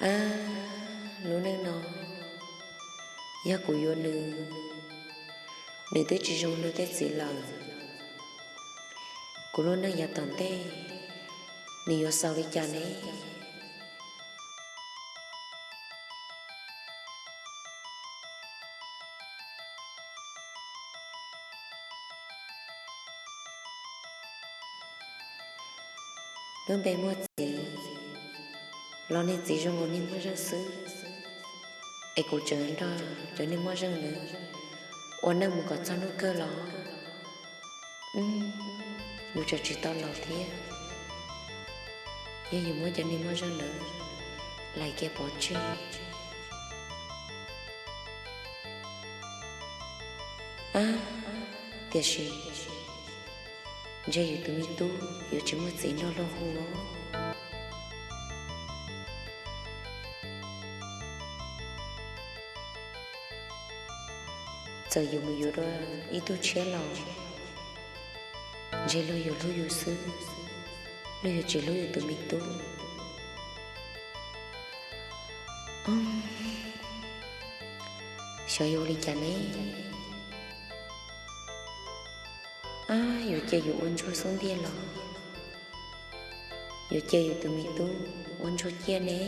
Ab, lub neej no yog kuv yuav nws, nws twb tsis zoo li tej txiv lawm. Kuv lub neej yav tom ntej nws yuav xaus li cas ne? Lub npe muaj txiv los niag txiv zoo nkaus niag Muaj Zeej xwb, es kuv tseem nrog cov niag Muaj Zeej ntawd ua neej mus kom txog hnub kawg los yus tseem tsis tau laus thiab. Yog yus muab cov niag Muaj Zeej ntawd laim kiag pov tseg. Ab, tiam sis ntshe yus tus me tub yuav tsis muaj txiv nrog luag hu. Txawm yus mus yuav dua ib tug tshiab los ntshe luag yuav hlub yus xwb, luag yuav tsis hlub yus tus me tub. Xyov yuav ua li cas ne? Ab, yuav cia yus ua ntsuag xub ntiag los yuav cia yus tus me tub ua ntsuag ciaj ne?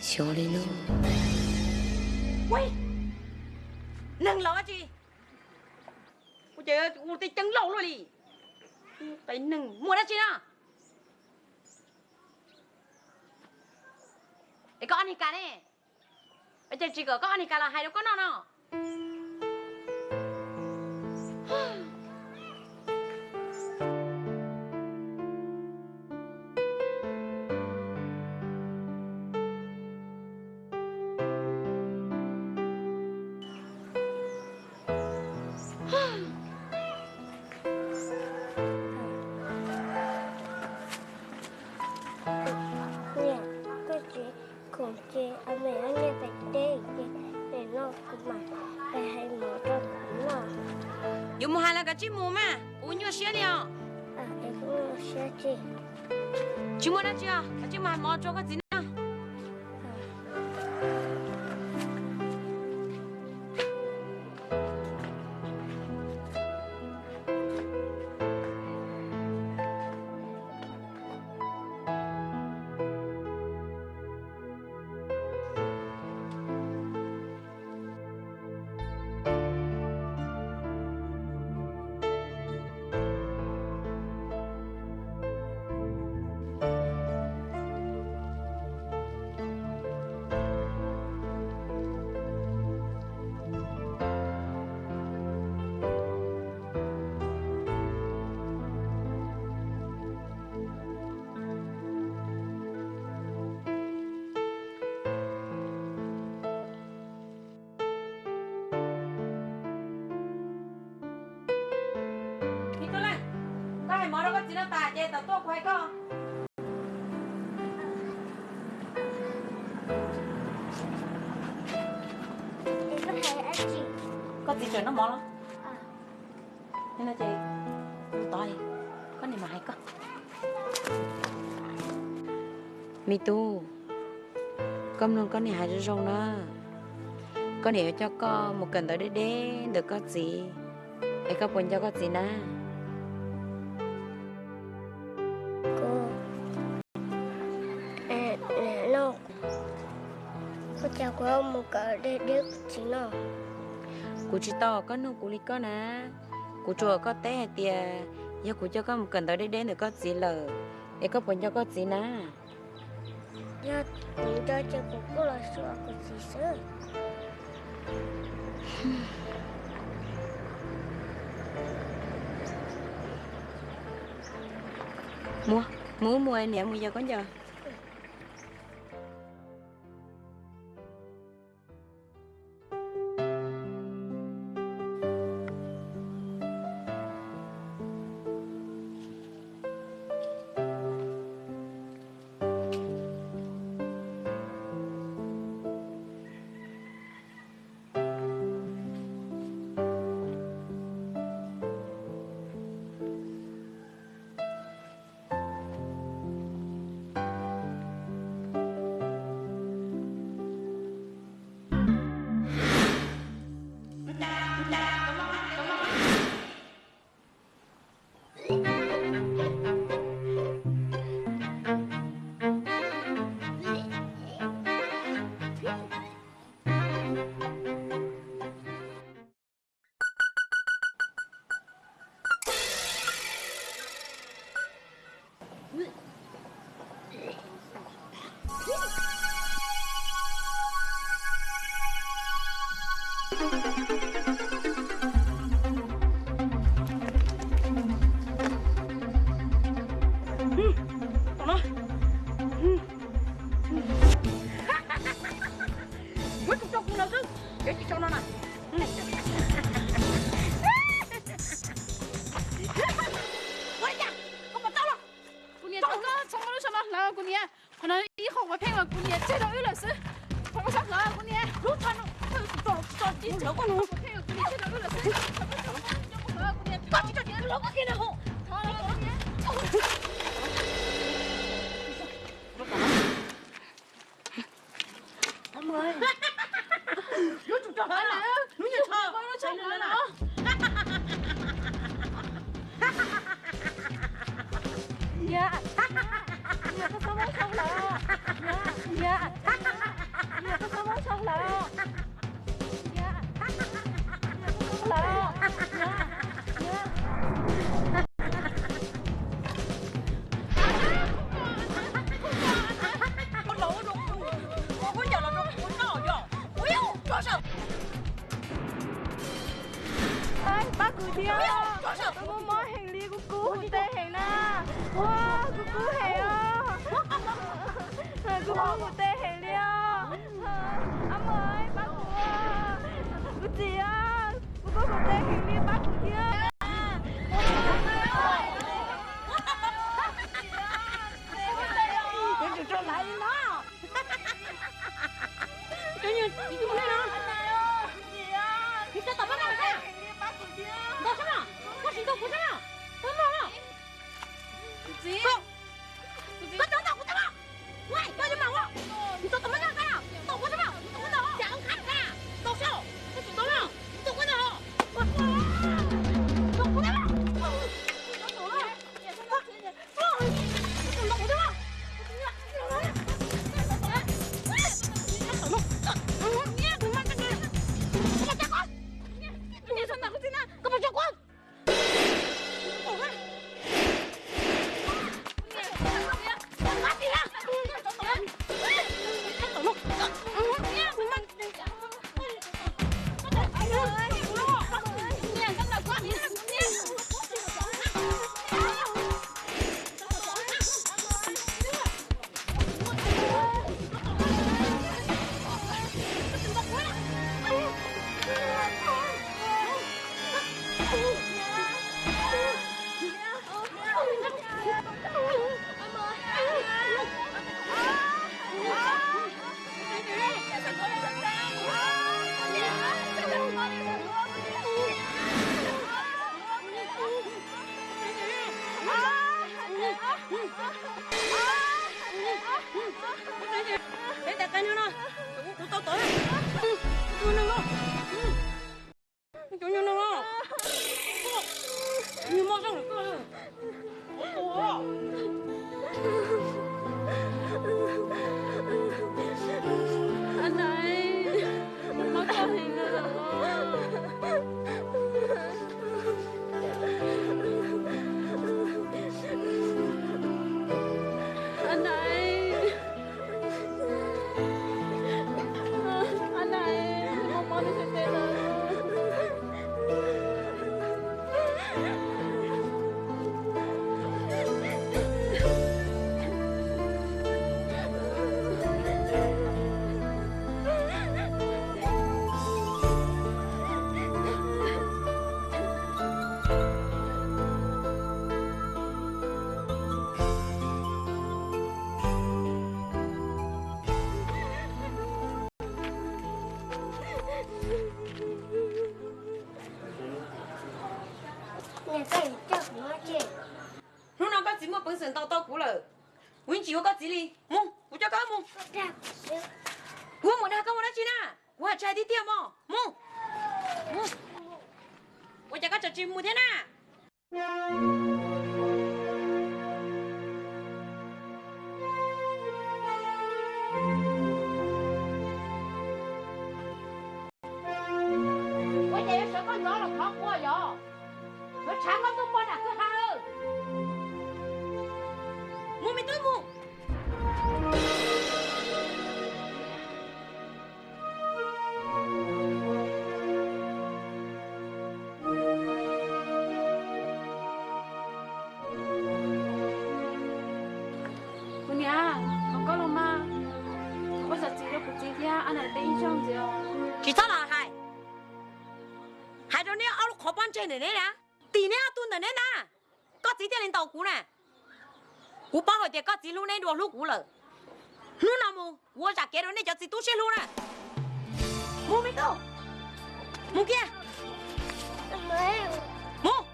Xyov li no. Ua neeg los dab tsi? Ua cas ua tej ceeb laus luaj li? Tais neeg muaj dab tsi no? Es koj ob niag kas ne? Ua cas tsis kom koj ob niag kas los hais rau koj noj no? Niam, koj tsis khoom ces a me ob niag pem teb ces pem no kuv mam pem hais mov rau kuv noj. Yuav mus hais los kav tsij mus mas, kuv nyuaj siab li os. Tsis muaj dab tsi os, kav tsij mus hais mov rau koj txiv noj. Koj hais mov rau koj txiv noj tas ces tawm tuaj kuv hais koj. Koj txiv Tseem noj mov los? Li no ces tod koj niam mam hais koj. Me tub, koj mloog koj niam hais zoo zoo na. Koj niam yuav coj koj mus kawm ntawv deb deb ntawm koj txiv, es koj puas nco koj txiv na? Kuv, kuv cas kuv mus kawm deb deb kuv txiv no. Kuv tsis tau koj nug kuv li koj na. Kuv tsuas kom koj teb hais tias yog kuv coj koj mus kawm ntawv deb deb ntawm koj txiv lawm, es koj puas nco koj txiv na? Yog kuv nco ces kuv kuj los xyuas kuv txiv xwb. Mus, mus mus, niam mus yos koj ncaws. Muab tus rau kuv lawm xwb, yuav tsis tso no na. Ua li cas koj puas tau los? Kuv niam tso koj txhob muab lub tsho no hlawv kuv niam. Qhov no ib qho quav pheej uas kuv niam tseg rau wb lawm xwb. Qhov koj sab hlawv kuv niam. Lub tsho no tso tso tso tso tso kuv niam tseg rau wb lawm xwb. Koj tsis tso tso lub koj kiag no. Thov los kuv niam. Hnub tsum rau hauv, hnub nyoog tsho, tsho no no. Niam, niam, koj txhob muab tsho hlawv. Niam, niam, niam, koj txhob muab tsho hlawv. Niam, niam, koj txhob muab tsho hlawv. Niam, niam. Pab kuv thiab, kuv mob mob heev li, kuv kub kuv teg heev na. Ua, kuv kub heev os. Kuv kub kuv teg heev li os. Ab mos, pab kuv. Kuv txiv, kuv kub kuv teg heev li, pab kuv thiab. Kuv tsum rau lawv li no. Cov nyuag tsis tu nej no. Nws tso tom pab no sab. Ntaus sab no. Koj tsis ntaus kuv sab no. Pab no no. Koj tso ntaus kuv sab no. Koj tso tom pab no sab no. Ntaus kuv sab no. Ntaus kuv sab no. Cas ua qhav sab. Ntaus sab. Koj tsis ntaus no. Ntaus kuv no. Ntaus kuv sab no. Cov nyuag no, nyuag moj zeej lawm koj. Ab nais, mob koj heev na. Ab nais, ab nais, mob mob nws tes lawm. Hnub no koj txiv muaj peev xwm ntaus tau kuv lawm, kuv yeej tsis yuav koj txiv li. Mus, kuv coj koj mus. Kuv mus dag koj mus dab tsi na? Kuv hais tsis hais tiag tiag mog. Mus, mus. Ua cas koj tseem tsis mus thiab na? Ua cas yuav sawv koj ntxov los thov kuv yog? Yuav tshav koj tuaj pog nram kwj ha. Mus me tub mus. Kuv niam, thov koj los mas, koj zam txim rau kuv txiv thiab ab nais peb ib zaug ntxiv os. Tsis txhob los hais, hais rau neb ob lub qhov pob ntseg ntawm neb na, tim neb ob tug ntawm neb na, koj txiv thiaj li ntaus kuv na. Kuv paub hais tias koj txiv hlub neb dua hlub kuv lawm. Hnub no mus kuv ua zam kev rau nej cov txiv tub siab hlub na. Mus me tub, mus kiag, mus.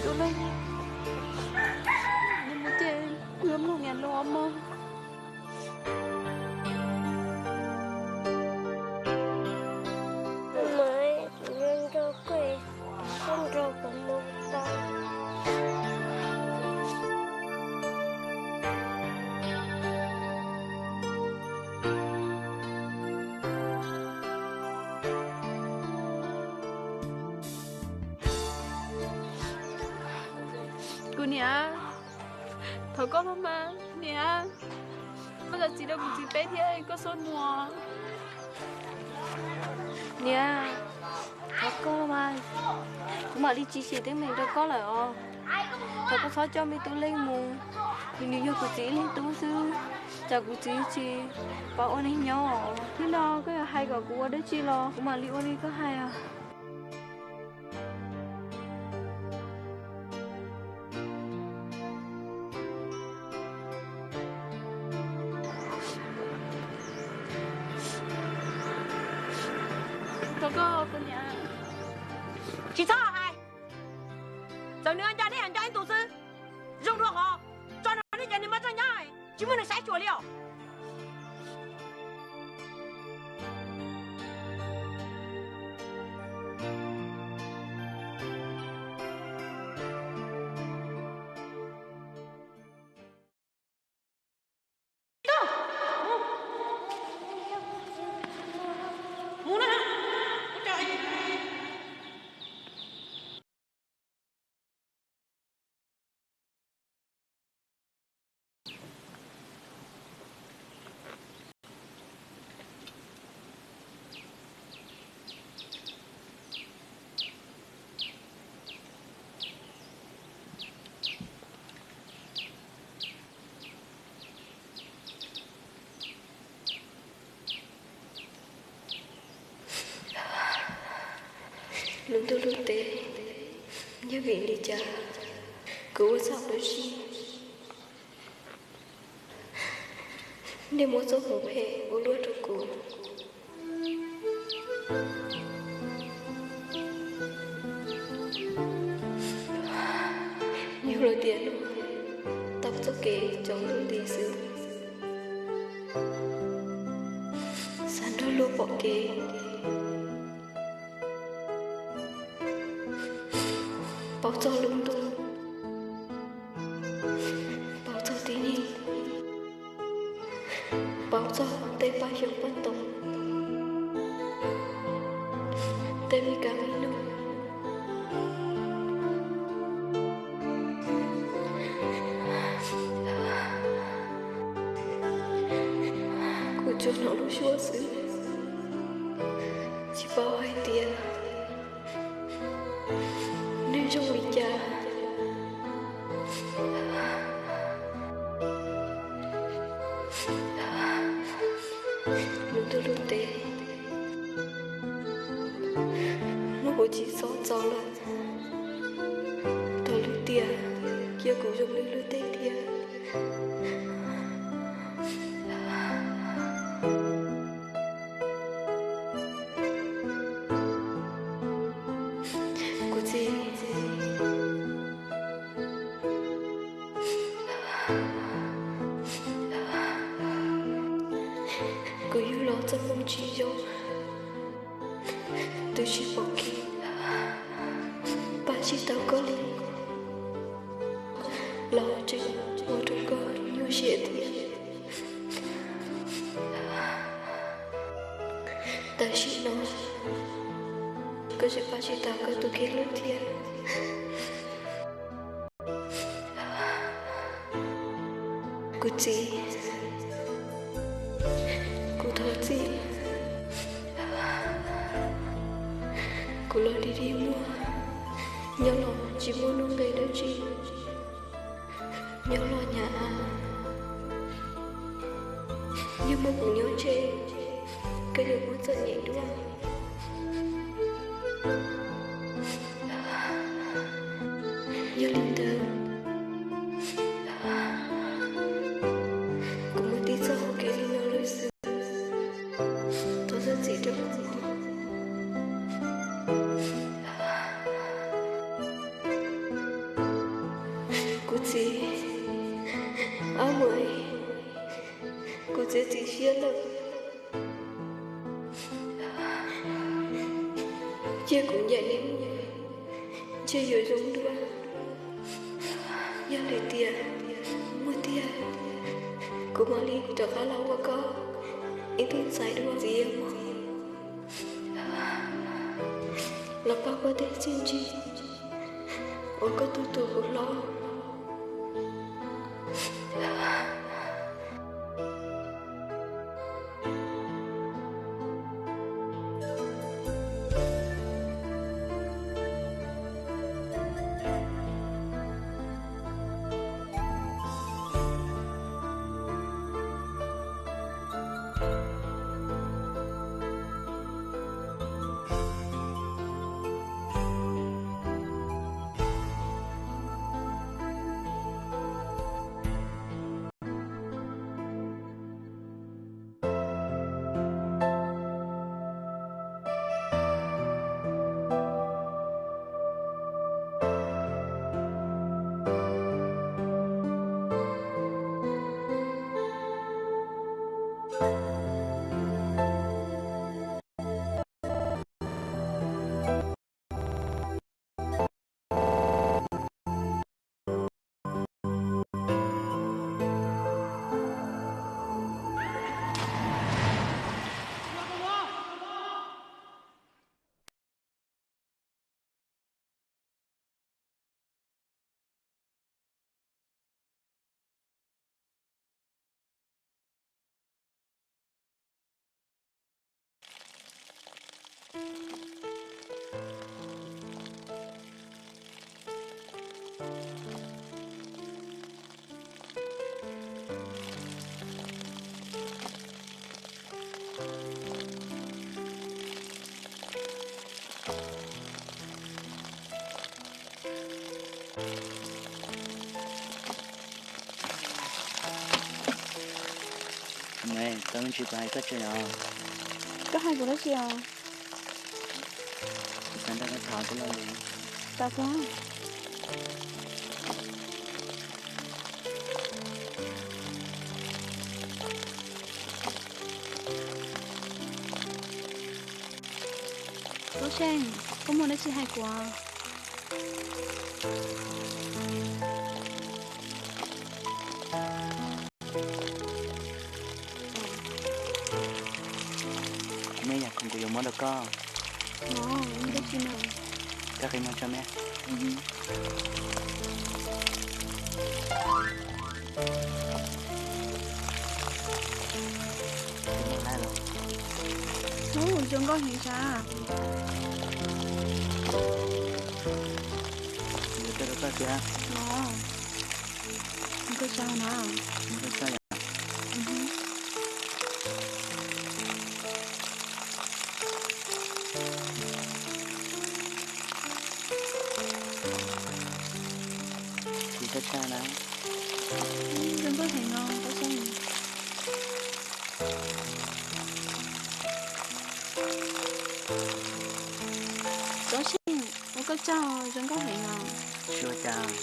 Tus leej, nws mus ces kuv yuav mloog niam los mog. Maiv, kuv yuav nrog koj, koj nrog kuv mus tau. Kuv niam, thov koj los mas niam, koj zam txim rau kuv txiv peb thiab koj xub nua. Niam, thov koj los mas, kuv mam li tsis sim teeb meem rau koj lawm os. Thov koj txhob coj me tub leej mus, vim nws yog kuv txiv ib leeg tub xwb, tsam kuv txiv tsis paub ua neej nyob. Hnub no koj yuav hais kom kuv ua dab tsi los kuv mam li ua li koj hais os. Thov koj, kuv niam. Tsis txhob hais, txawm nws nco nej nco ib tug xwb, zoo dua hov tso nrog nej cov niam mas txoj nyob, tsis muaj neeg saib xyuas li os. Lub ntuj lub teb, yog vim li cas kuv ua txhaum dab tsi? Nej muab txoj hmoov phem ua luaj rau kuv. Yog lawm tiam no tau txoj kev cov ntuj nti xwb, xav nrog luag pom kev, paub txog lub ntuj, paub txog tib neeg, paub txog tej paj xyoob paj toos, tej me kab me noog. Kuv tsuas hnov lub suab xwb, tsis paub hais tias nws zoo li cas. Lub ntuj lub teb, hnub kuv tsis txhob txaus lawm, thaum lub tiam cia kuv zoo li luag tej tiag. Kuv txiv, kuv yug los txoj hmoo tsis zoo, twb tsis pom kev, pab tsis tau koj li, los tseem ua rau koj nyuaj siab thiab. Tam sim no koj tseem pab tsis tau koj tus kheej lawm thiab. Kuv txiv, kuv thov txim. Kuv los dig dig muag, nyob los tsis muaj nuj nqis dab tsi, nyob los hnyav av. Yog muaj kuv nyob ze, koj yuav muaj txom nyem dua. Yog li ntawd, kuv mus tib txoj hauv kev li no lawm xwb, thov zam txim rau kuv. Kuv txiv, ab muam, kuv txiav txim siab lawm. Cia kuv ncaim nej mus, ntshe yuav zoo dua. Yog li tias muaj tiag, kuv mam li rov qab los ua koj ib tug ntxhais dua txiv mog, los pab koj tej txiaj ntsig uas koj tu tu kuv hlob. Tau me ntsis kuv hais koj tsev os. Koj hais kuv dab tsi os? Kuv xav nrog koj tham tij laug li. Xav xwb. Tub Seej, koj muaj dab tsi hais kuv? Nej yog khoom kuv yuav muab rau koj. Koj qi muag tso me. Ub, zoo nkauj heev sav. Yuav tau rau koj tiag. Nkauj sav na. Nkauj sav yom. Tsis tshaj tshaj na. Zoo nkauj heev no, Tub Seej. Tub Seej, ua koj tsaug, zoo nkauj heev no. Tsis ua cas.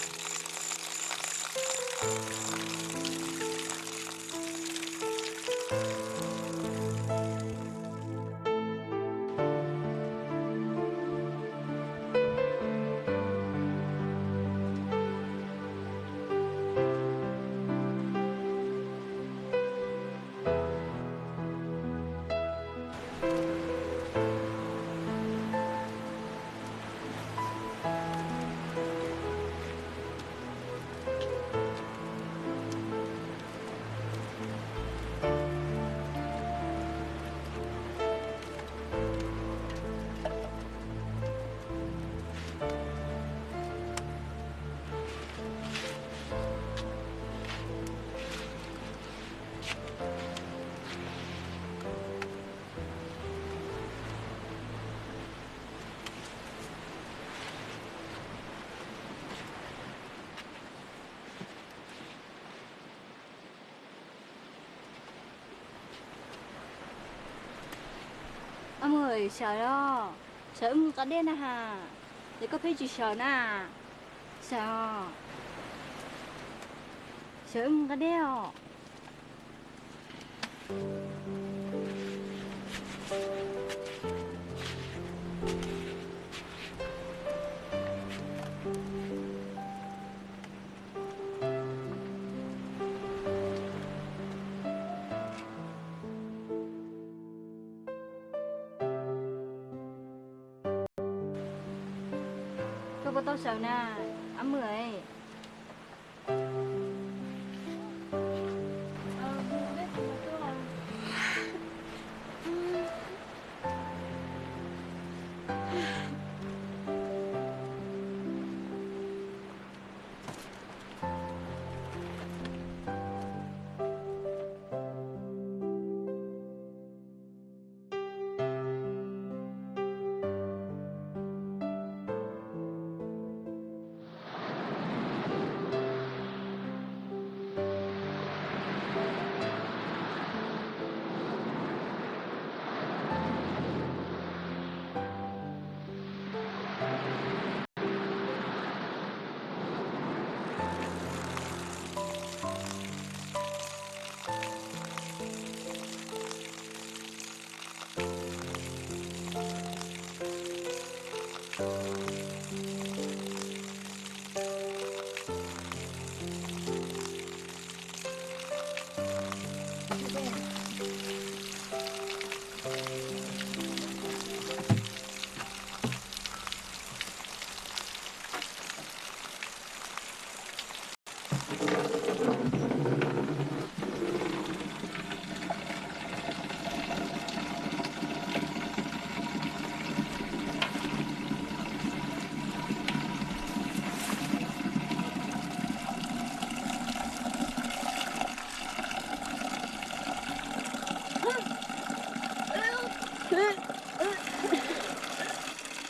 Ab, sawv os, sawv wb mus nqa dej na has. Ces koj pheej tsis sawv na. Sawv os, sawv wb mus nqa dej os. Koj puas tau sawv na, Ab Mws?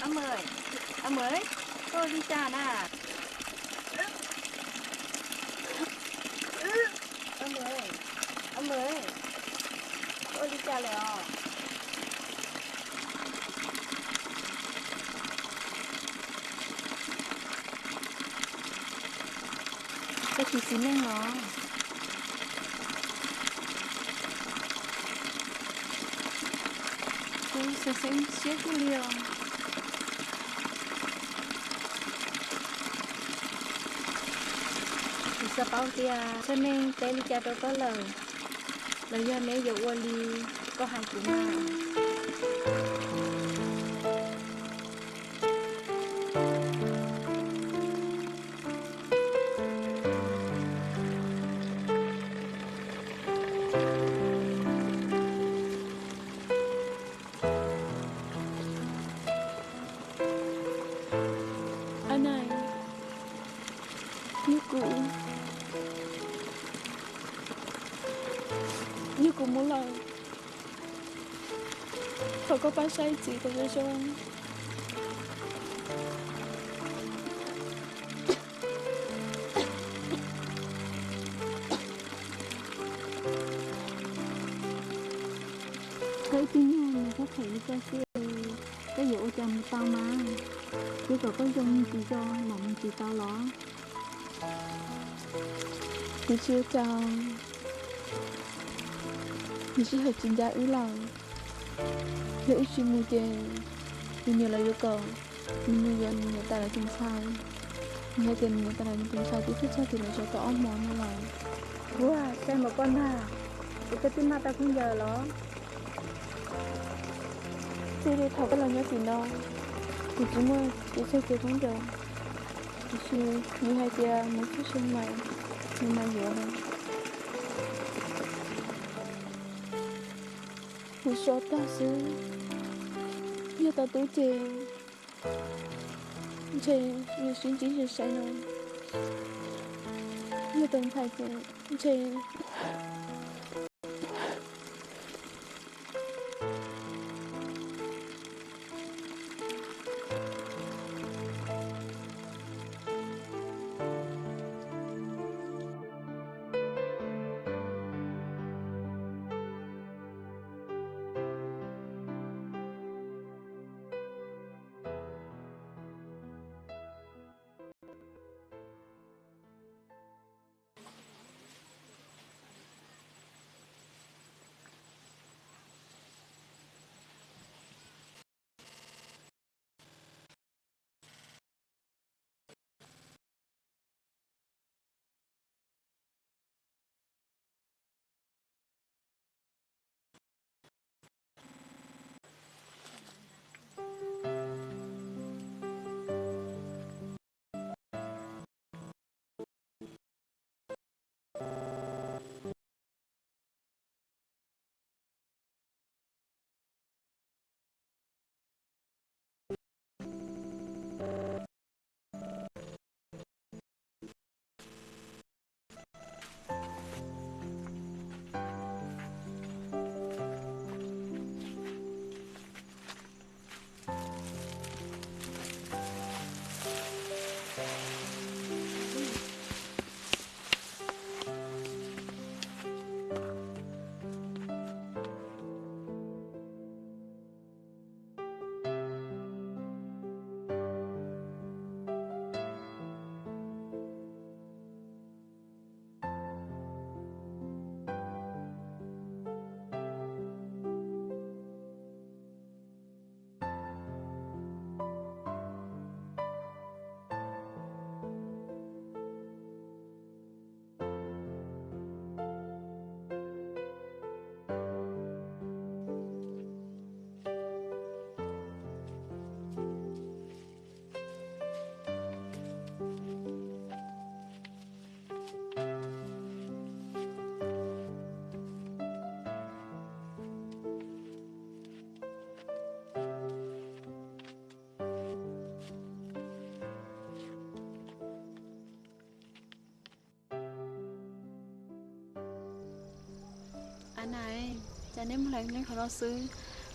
Ab Mws, Ab Mws, koj ua li cas na? Ab Mws, Ab Mws. Cas lawm os? Koj tsis txiv neej los? Kuv xav xeeb siab kawg li os. Kuv xav paub tias txhua neeg teb li cas rau koj lawm, los yog neb yuav ua li koj hais kuv na. Ab nais, yog kuv, yog kuv mus lawm, thov koj pab saib txiv kom zoo zoo. Koj ib tug nyuag mas koj phem li koj xwb, koj yuav ua cas mus tau mas? Twb kom koj zoo tsis zoo mam mus tsis tau los? Kuv tsis ua cas, nws sij hawm tsis ncaj wb lawm. Yog wb tsis mus ces nws niam lawv yuav kom nws mus yuav nws niam tais lawv tus ntxhais. Nws hais tias nws niam tais lawv tus ntxhais twb tuaj txog tim lawv zos tau ob hmo no lawm. Ua, saib mas koj nag, es koj twb noj tau khaub ncaws los? Txij li thaum koj los nyob tim no, kuv tsis muaj kev tsawg kev khaub ncaws. Tiam sis nws hais tias mus txog sij hawm nws mam yuav na. Kuv so tag xwb. Yog tau tub ces ntshe yuav sib ntsib sai sai no. Yog tau ntxhais ces ntshe Ab nais, cas neb mus hlais neb qhov no xwb,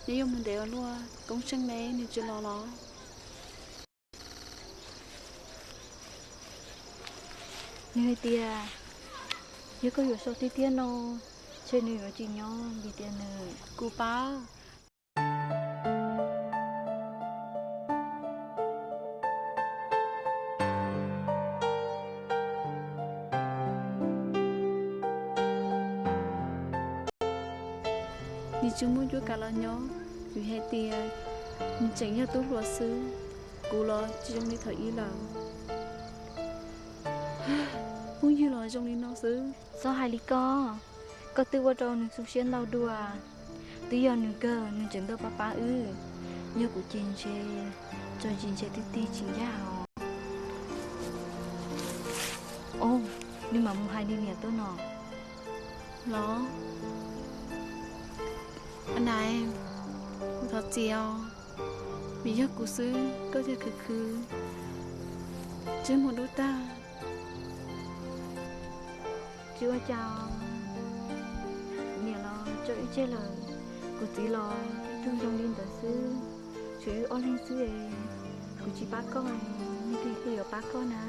neb yuav mus ntev ua luaj, Koob Tsheej neb nws tsis los los? Nws hais tias yog koj yuav so tiag tiag no, Ntshe nws yuav tsis nyob vim tias nws kuj pab. Nws tsis muaj cuab kav los nyob, vim hais tias nws tseem yog tub hluas xwb, kuv los tsis zoo li thaum ub lawm. Phooj ywg los zoo li no xwb. Txhob hais li ko, koj twb ua rau nws tu siab ntau dua. Twb yog nws kawg nws tseem ntuj pab pab wb. Yog kuv ces ntshe tso ntsis ntshe twb tig tsis ncaj os. Ov, nws mam mus hais nws niam tuaj no. Los, a nais, kuv thov txim os, vim yog kuv xwb koj thiaj khwv khwv, ntsej muag dub tag. Tsis ua cas, kuv niam los tso wb tseg lawm, kuv txiv los ib tug zoo li ntawd xwb, tshuav wb ob leeg xwb es, kuv tsis pab koj, leej twg yuav pab koj na.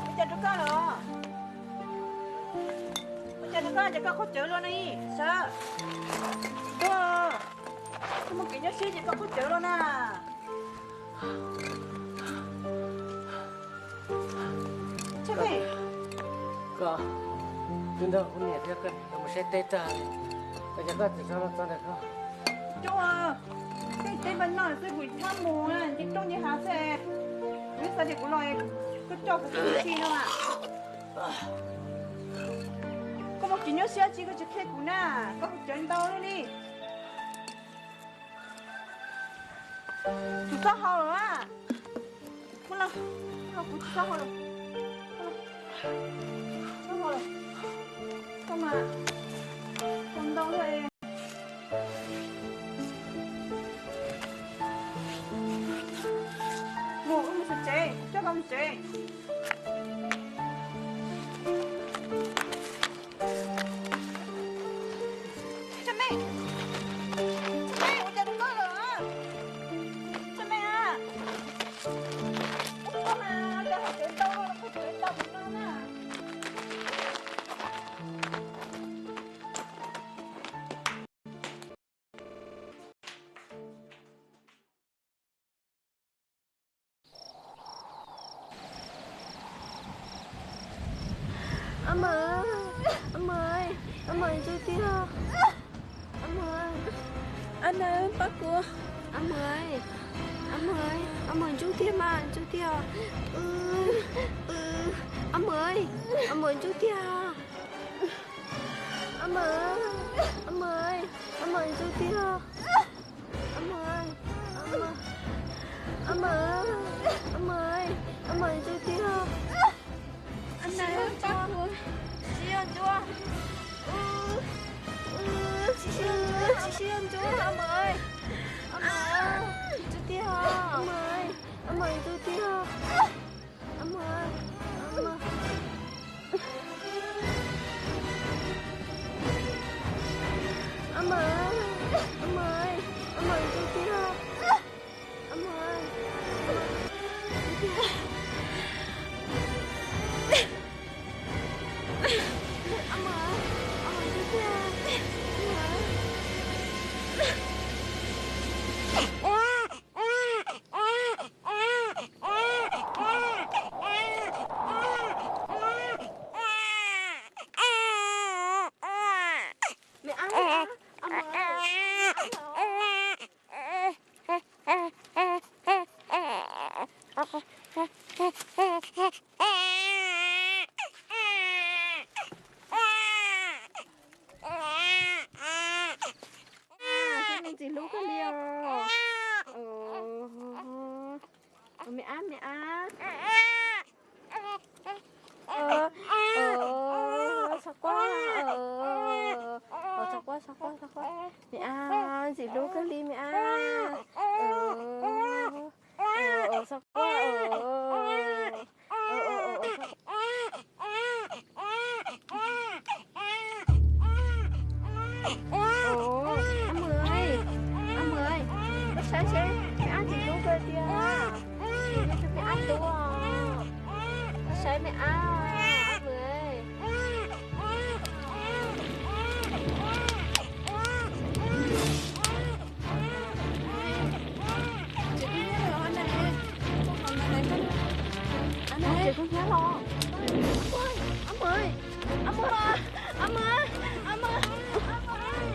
Ua cas rau koj lawm? Ua cas rau koj, ces koj qhub cawv los na, sawv tuaj, koj muaj kev nyuaj siab ces koj qhub cawv los na. Koj twb nrog kuv niam thiab koj mus saib teb tag, koj cov koj tsis txhob los txog ntawm koj. Coj, tej teb npaj noj xwb kuv txhob mus, nce roob nce hav xwb. Kuv xav tias kuv los koj coj kuv mus si no mas. Koj muaj kev nyuaj siab tsis koj tsis qhia kuv na, koj qhub cawv ntau li. Kuv txhob haus lawm. Muab los, kuv tsis txhob haus lawm. Txhob haus lawm. Koj mas haus ntau lawm. Mus, wb mus tsev, coj koj mus tsev. Txhob me, txhob me, ua cas rau koj lawm? Txhob me a. Koj mas cas haus cawv ntau, haus cawv ntau no na. A Maiv, a Maiv, a Maiv ntsuj tiag. A Maiv, a Maiv pab kuv. A Maiv, a Maiv, a Maiv ntsuj tiag mas ntsuj tiag. A Maiv, a Maiv ntsuj tiag. A Maiv, a Maiv, a Maiv ntsuj tiag. A Maiv, a Maiv, a Maiv, a Maiv ntsuj tiag. A Maiv, tsis yog ntsuj, tsis yog ntsuj, tsis yog ntsuj, a Maiv, a Maiv ntsuj tiag. A Maiv, a Maiv ntsuj tiag. Ntxim hlub kawg li os. Me ab, me ab. Txhob quaj, txhob quaj, txhob quaj, txhob quaj. Me ab, ntxim hlub kawg li me ab. Txhob quaj. Ab Mws, Ab Mws, koj saib seb me ab ntxim hlub kawg tiag. Yog tus me ab tub os. Koj saib me ab, Ab Mws. Tsev kub hnyiab los. Ab Mws, Ab Mws, Ab Mws, Ab Mws, Ab Mws, Ab Mws, Ab Mws.